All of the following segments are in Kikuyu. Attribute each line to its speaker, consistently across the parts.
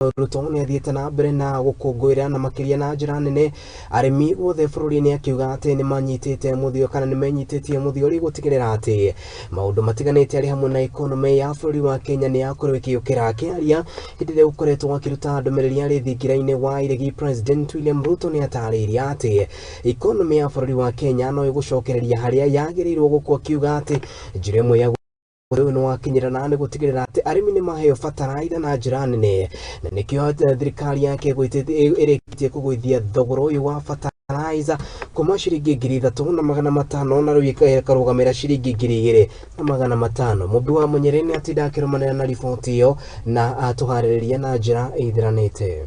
Speaker 1: Ruto nĩ athiĩte na mbere na gũkũngũĩra na makĩria na njĩra nene arĩmi guothe bũrũri-inĩ, akiuga atĩ nĩ manyitĩte mũthio kana nĩ menyitĩtie mũthiori gũtigĩrĩra atĩ maũndũ matiganĩte arĩ hamwe na ikonomĩ ya bũrũri wa Kenya nĩ yakorwo ĩkĩũkĩra. Akĩaria hĩndĩ ĩrĩa gũkoretwo akĩruta ndũmĩrĩri arĩ thingira-inĩ wa iregi, President William Ruto nĩ atarĩirie atĩ ikonomĩ ya bũrũri wa Kenya no ĩgũcokereria harĩa yagĩrĩirwo gũkorwo, akiuga atĩ njĩra ĩmwe ya ũyũ nĩ wakinyĩra na nĩ gũtigĩrĩra atĩ arĩmi nĩ maheo bataraitha na njĩra nene, na nĩkĩo thirikari yake ĩrĩkĩtie kũgũithia thogora ũyũ wa bataraitha kuma ciringi 3500 na rĩu ĩkarũgamĩra ciringi 2500. Mũmbi wa Mũnyĩrĩ nĩ atinda akĩrũmanĩra na riboti ĩyo na atũharĩrĩria na njĩra ĩithĩranĩte.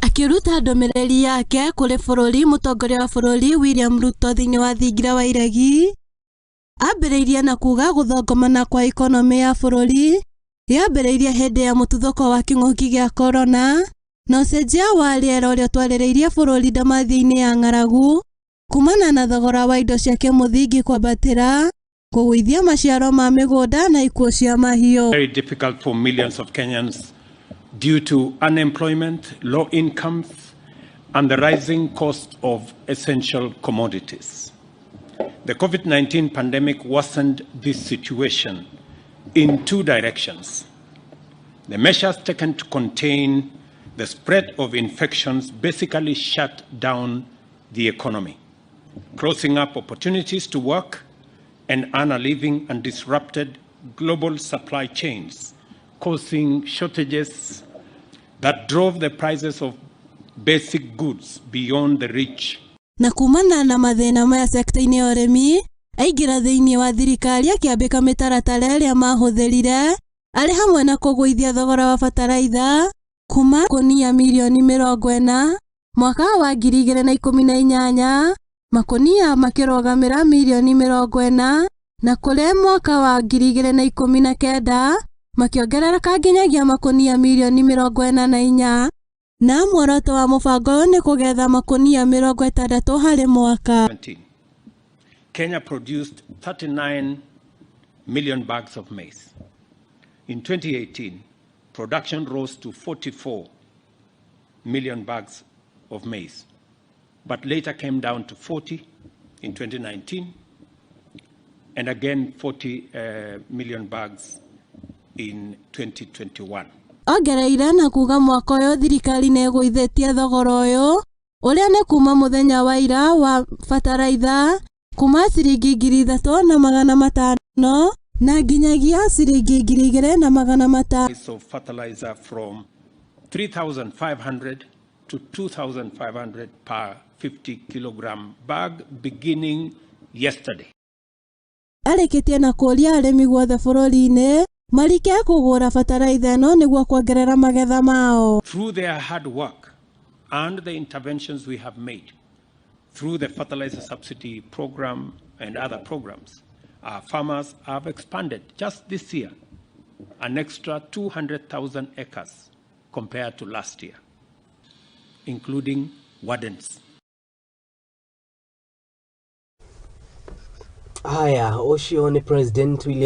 Speaker 2: Akĩruta ndũmĩrĩri yake kũrĩ bũrũri, mũtongoria wa bũrũri William Ruto thĩinĩ wa thingira wa iregi ambĩrĩirie na kuga gũthongomana kwa ikonomĩ ya bũrũri yambĩrĩirie hĩndĩ ya mũtuthũko wa kĩng'ũki gĩa korona na ũcenjia wa rĩera ũrĩa ũtwarĩrĩirie bũrũri ndamathia-inĩ ya ng'aragu kumana na thogora wa indo cia kĩmũthingi kwambatĩra, kũgũithia maciaro ma mĩgũnda na ikuũ cia mahiũ.
Speaker 3: Very difficult for millions of Kenyans due to unemployment, low incomes, and the rising cost of essential commodities. The COVID 19 pandemic worsened this situation in two directions. The measures taken to contain the spread of infections basically shut down the economy, closing up opportunities to work and earn a living and disrupted global supply chains, causing shortages that drove the prices of basic goods beyond the reach
Speaker 2: Na kumana na mathĩna maya sekta-inĩ ya ũrĩmi, aingĩra thĩinĩ wa thirikari akĩambĩka mĩtaratara ĩrĩa mahũthĩrire arĩ hamwe na kũgũithia thogora wa bataraitha kuma makũnia mirioni 40 mwaka wa 2018, makũnia makĩrũgamĩra mirioni 40, na kũrĩ mwaka wa 2019 makĩongerereka nginyagia makũnia mirioni 44, na muoroto wa mũbango ũyũ nĩ kũgetha makũnia 60 harĩ mwaka.
Speaker 3: 17. Kenya produced 39 million bags of maize. In 2018, production rose to 44 million bags of maize, but later came down to 40 in 2019 and again 40 million bags in 2021.
Speaker 2: Ongereire na kuga mwaka ũyũ thirikari nĩ ĩgũithĩtie thogora ũyũ ũrĩa nĩ kuma mũthenya wa ira wa bataraitha kuma ciringi 3500 na nginyagia ciringi 2500.
Speaker 3: Price of fertilizer from 3,500 to 2,500 per 50 kilogram bag beginning yesterday.
Speaker 2: Arĩkĩtie na kũũria arĩmi guothe bũrũri-inĩ marike kũgũra bataraitha ĩno nĩguo kuongerera magetha mao.
Speaker 3: Through their hard work and the interventions we have made through the fertilizer subsidy program and other programs, our farmers have expanded just this year an extra 200,000 acres compared to last year, including wardens.
Speaker 1: Haya, ũcio nĩ President William